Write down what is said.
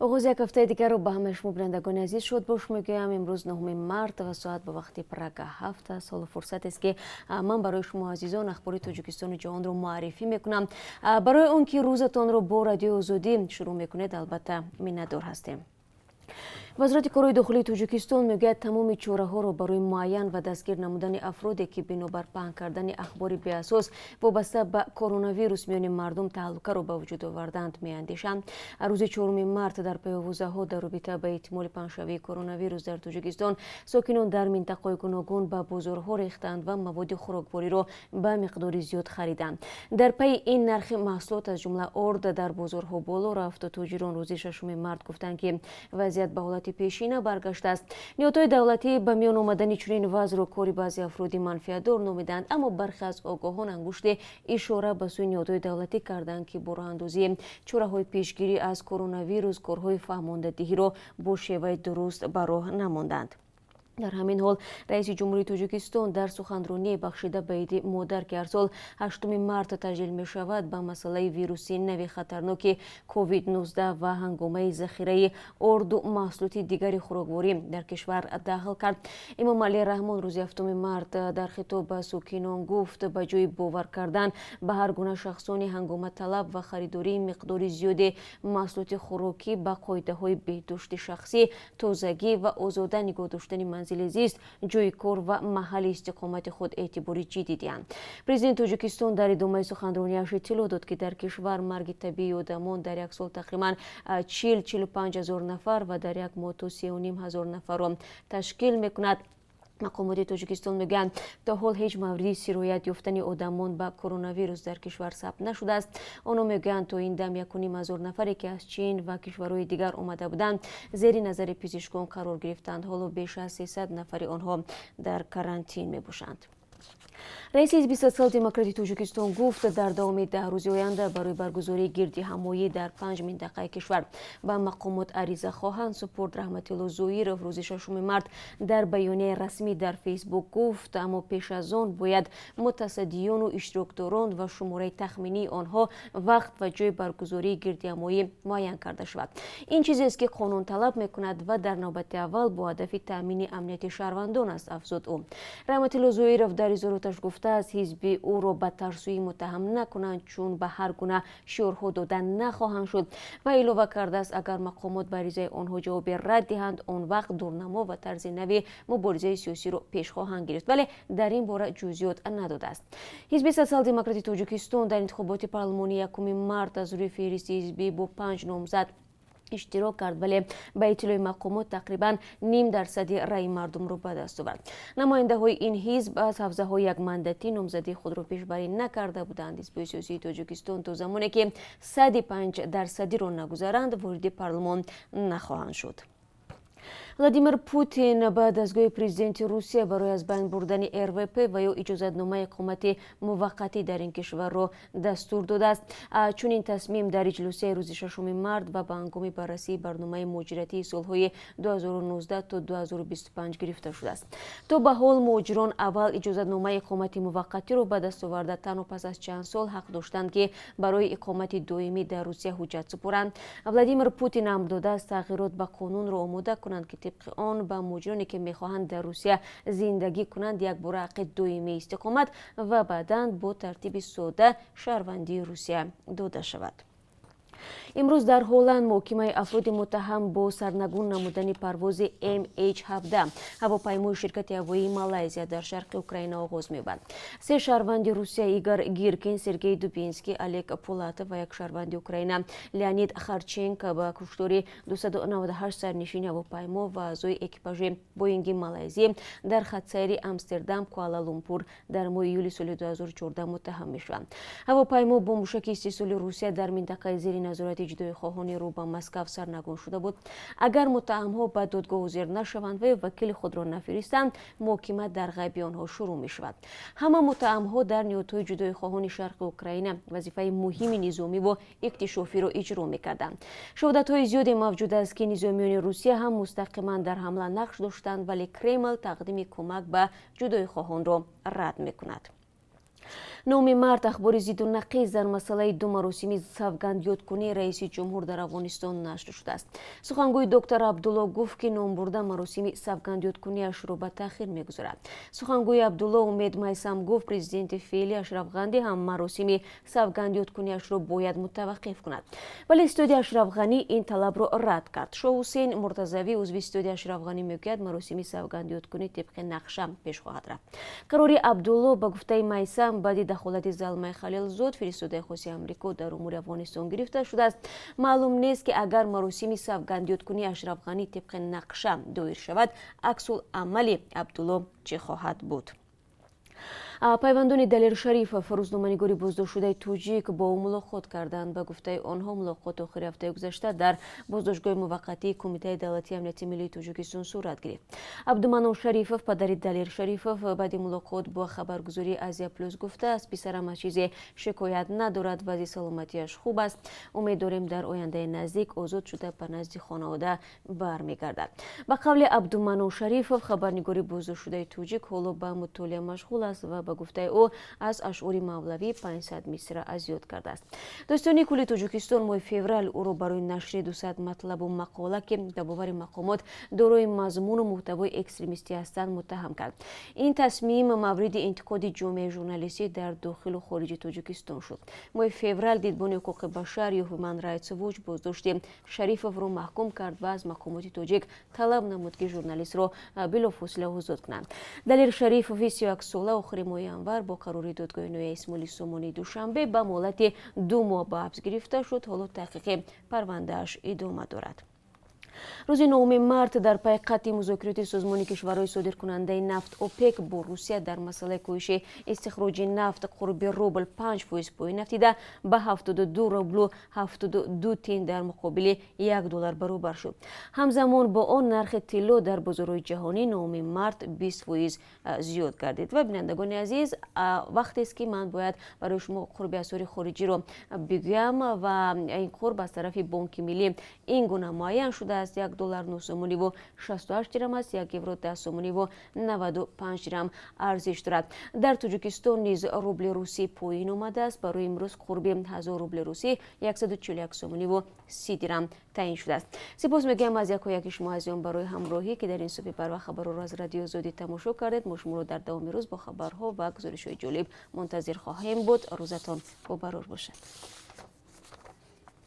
Оғози як ҳафтаи дигарро ба ҳамаи шумо, бинандагони азиз, шодбош мегӯям. Имрӯз 9 март ва соат ба вақти Прага 7 аст. Ҳоло фурсатест, ки ман барои шумо азизон ахбори Тоҷикистону ҷаҳонро муаррифӣ мекунам. Барои он ки рӯзатонро бо Радиои Озодӣ шурӯъ мекунед, албатта, миннатдор ҳастем. Вазорати корҳои дохилии Тоҷикистон мегӯяд, тамоми чораҳоро барои муайян ва дастгир намудани афроде, ки бинобар паҳн кардани ахбори беасос вобаста ба коронавирус миёни мардум таҳлукаро ба вуҷуд овардаанд, меандешанд. Рӯзи 4 март дар пайи овозаҳо дар робита ба эҳтимоли паҳншавии коронавирус дар Тоҷикистон сокинон дар минтақаҳои гуногун ба бозорҳо рехтанд ва маводи хӯроквориро ба миқдори зиёд хариданд. Дар пайи ин нархи маҳсулот, аз ҷумла орд, дар бозорҳо боло рафту тоҷирон рӯзи 6 март гуфтанд, ки вазъият ба ҳолати пешина баргаштааст. Ниҳодҳои давлатӣ ба миён омадани чунин вазъро кори баъзе афроди манфиатдор номиданд, аммо бархе аз огоҳон ангушти ишора ба сӯи ниҳодҳои давлатӣ карданд, ки бо роҳандозии чораҳои пешгирӣ аз коронавирус корҳои фаҳмондадиҳиро бо шеваи дуруст ба роҳ намонданд. Дар ҳамин ҳол раиси ҷумҳурии Тоҷикистон дар суханроние, бахшида ба Иди модар, ки ҳар сол 8 март таҷлил мешавад, ба масъалаи вируси нави хатарноки COVID-19 ва ҳангомаи захираи орду маҳсулоти дигари хӯрокворӣ дар кишвар дахл кард. Эмомалӣ Раҳмон рӯзи 7 март дар хитоб ба сокинон гуфт, ба ҷои бовар кардан ба ҳар гуна шахсони ҳангоматалаб ва харидории миқдори зиёди маҳсулоти хӯрокӣ, ба қоидаҳои беҳдошти шахсӣ, тозагӣ ва озода нигоҳ доштани манзили зист, ҷойи кор ва маҳалли истиқомати худ эътибори ҷиддӣ диҳанд. Президенти Тоҷикистон дар идомаи суханрониаш иттилоъ дод, ки дар кишвар марги табиии одамон дар як сол тақрибан 40-45 ҳазор нафар ва дар як моҳ то 3,5 ҳазор нафарро ташкил мекунад. Мақомоти Тоҷикистон мегӯянд, то ҳол ҳеҷ мавриди сироят ёфтани одамон ба коронавирус дар кишвар сабт нашудааст. Онҳо мегӯянд, то ин дам 1,5 ҳазор нафаре, ки аз Чин ва кишварҳои дигар омада буданд, зери назари пизишкон қарор гирифтанд. Ҳоло беш аз 300 нафари онҳо дар карантин мебошанд. Раиси Ҳизби Социал-демократии Тоҷикистон гуфт, дар давоми 10 рӯзи оянда барои баргузории гирдиҳамоӣ дар панҷ минтақаи кишвар ба мақомот ариза хоҳанд супурд. Раҳматилло Зоиров рӯзи 6 март дар баёнияи расмӣ дар Фейсбук гуфт, аммо пеш аз он бояд мутасаддиёну иштирокдорон ва шумораи тахминии онҳо, вақт ва ҷои баргузории гирдиҳамоӣ муайян карда шавад. Ин чизест, ки қонун талаб мекунад ва дар навбати аввал бо ҳадафи таъмини амнияти шаҳрвандон аст, афзуд ӯ. Раҳматилло Зоиров дар изҳороташ гуфтааст, ҳизби ӯро ба тарсӯӣ муттаҳам накунанд, чун ба ҳар гуна шиорҳо дода нахоҳанд шуд, ва илова кардааст, агар мақомот ба аризаи онҳо ҷавоби рад диҳанд, он вақт дурнамо ва тарзи нави муборизаи сиёсиро пеш хоҳанд гирифт, вале дар ин бора ҷузъиёт надодааст. Ҳизби Социал-демократии Тоҷикистон дар интихоботи парлумонии 1 март аз рӯи феҳристи ҳизбӣ бо панҷ номзад иштирок кард, вале ба иттилои мақомот тақрибан 0,5 дарсади раъи мардумро ба даст овард. Намояндаҳои ин ҳизб аз ҳавзаҳои якмандатӣ номзадии худро пешбарӣ накарда буданд. Ҳизбҳои сиёсии Тоҷикистон то замоне ки сади 5 дарсадиро нагузаранд, вориди парлумон нахоҳанд шуд. Владимир Путин ба дастгоҳи президенти Русия барои аз байн бурдани РВП ва ё иҷозатномаи иқомати муваққатӣ дар ин кишварро дастур додааст. Чунин тасмим дар иҷлосияи рӯзи 6 март ва ба ҳангоми баррасии барномаи муҳоҷиратии солҳои 2019 то 2025 гирифта шудааст. То ба ҳол муҳоҷирон аввал иҷозатномаи иқомати муваққатиро ба даст оварда, танҳо пас аз чанд сол ҳақ доштанд, ки барои иқомати доимӣ дар Русия ҳуҷҷат супоранд. Владимир Путин амр додааст, тағйирот ба қонунро омода кунанд, ки тибқи он ба муҳоҷироне, ки мехоҳанд дар Русия зиндагӣ кунанд, якбора ҳаққи доимии истиқомат ва баъдан бо тартиби сода шаҳрвандии Русия дода шавад. Имрӯз дар Ҳолланд муҳокимаи афроди муттаҳам бо сарнагун намудани парвози MH17 ҳавопаймои ширкати ҳавоии Малайзия дар шарқи Украина оғоз меёбад. Се шаҳрванди Русия, Игор Гиркин, Сергей Дубинский, Олег Пулатов, ва як шаҳрванди Украина, Леонид Харченко, ба куштори 298 сарнишини ҳавопаймо ва аъзои экипажи Боинги Малайзӣ дар хатсайри Амстердам Куала Лумпур дар моҳи июли соли 2014 муттаҳам мешаванд. Ҳавопаймо бо мушаки истеҳсоли Русия дар минтақаи зери назорати ҷудоихоҳони рӯ ба Москав сарнагун шуда буд. Агар муттаҳамҳо ба додгоҳ ҳозир нашаванд ва ё вакили худро нафиристанд, муҳокима дар ғайби онҳо шурӯъ мешавад. Ҳама муттаҳамҳо дар ниҳодҳои ҷудоихоҳони шарқи Украина вазифаи муҳими низомиву иктишофиро иҷро мекарданд. Шоҳодатҳои зиёде мавҷуд аст, ки низомиёни Русия ҳам мустақиман дар ҳамла нақш доштанд, вале Кремл тақдими кӯмак ба ҷудоихоҳонро рад мекунад. 9 март ахбори зидду нақиз дар масъалаи ду маросими савгандёдкунии раиси ҷумҳур дар Афғонистон нашр шудааст. Сухангӯи доктор Абдулло гуфт, ки номбурда маросими савгандёдкуниашро ба таъхир мегузорад. Сухангӯи Абдулло Умед Майсам гуфт, президенти феълӣ Ашраф Ғанӣ ҳам маросими савгандёдкуниашро бояд мутаваққиф кунад. Вале ситоди Ашраф Ғанӣ ин талабро рад кард. Шоҳ Ҳусейн Муртазавӣ, узви ситоди Ашраф Ғанӣ, мегӯяд, маросими савгандёдкунӣ тибқи нақша пеш хоҳад рафт. Қарори Абдулло, ба гуфтаи Майсам, баъди дахолати Залмай Халилзод, фиристодаи хоси Амрико дар умури Афғонистон, гирифта шудааст. Маълум нест, ки агар маросими савгандёдкунии Ашраф Ғанӣ тибқи нақша доир шавад, аксул амали Абдулло чӣ хоҳад буд. Пайвандони Далер Шарифов, рӯзноманигори боздоштшудаи тоҷик, бо ӯ мулоқот карданд. Ба гуфтаи онҳо, мулоқот охири ҳафтаи гузашта дар боздоштгоҳи муваққатии Кумитаи давлатии амнияти миллии Тоҷикистон сурат гирифт. Абдуманон Шарифов, падари Далер Шарифов, баъди мулоқот бо хабаргузории «Азия Плюс» гуфтааст, писарам аз чизе шикоят надорад, вазъи саломатиаш хуб аст. Умед дорем, дар ояндаи наздик озод шуда, ба назди хонавода бармегардад. Ба қавли Абдуманон Шарифов, хабарнигори боздоштшудаи тоҷик ҳоло ба мутолиа машғул аст ва, ба гуфтаи ӯ, аз ашъори Мавлавӣ 500 мисра аз ёд кардааст. Додситонии кулли Тоҷикистон моҳи феврал ӯро барои нашри 200 матлабу мақола, ки ба бовари мақомот дорои мазмуну муҳтавои экстремистӣ ҳастанд, муттаҳам кард. Ин тасмим мавриди интиқоди ҷомеаи журналистӣ дар дохилу хориҷи Тоҷикистон шуд. Моҳи феврал Дидбони ҳуқуқи башар ё Human Rights Watch боздошти Шарифовро маҳкум кард ва аз мақомоти тоҷик талаб намуд, ки журналистро билофосила озод кунанд. Далер Шарифови 31сола охири моҳи январ бо қарори додгоҳи ноҳияи Исмоили Сомонии Душанбе ба муҳлати 2 моҳ ба ҳабс гирифта шуд. Ҳоло таҳқиқи парвандааш идома дорад. Рӯзи 9 март, дар пай қатъи музокироти Созмони кишварҳои содиркунандаи нафт ОПЕК бо Русия дар масъалаи коҳиши истихроҷи нафт, қурби рубл 5% поин афтида, ба 72 рублу 72 тин дар муқобили 1 доллар баробар шуд. Ҳамзамон бо он нархи тилло дар бозорҳои ҷаҳонӣ 9 март 20% зиёд гардид. Ва, бинандагони азиз, вақтест, ки ман бояд барои шумо қурби асъори хориҷиро бигӯям ва ин қурб аз тарафи Бонки Миллӣ ин гуна муайян шудааст: 1 доллар 9 сомониву 68 дирам аст, 1 евро 10 сомониву 95 дирам арзиш дорад. Дар Тоҷикистон низ рубли русӣ поин омадааст. Барои имрӯз қурби 1000 рубли русӣ 141 сомониву 30 дирам таъин шудааст. Сипос мегӯям аз яку яки шумо азизон барои ҳамроҳӣ, ки дар ин субҳи барвақт хабарҳоро аз Радиои Озодӣ тамошо кардед. Мо шуморо дар давоми рӯз бо хабарҳо ва гузоришҳои ҷолиб мунтазир хоҳем буд. Рӯзатон бобарор бошад.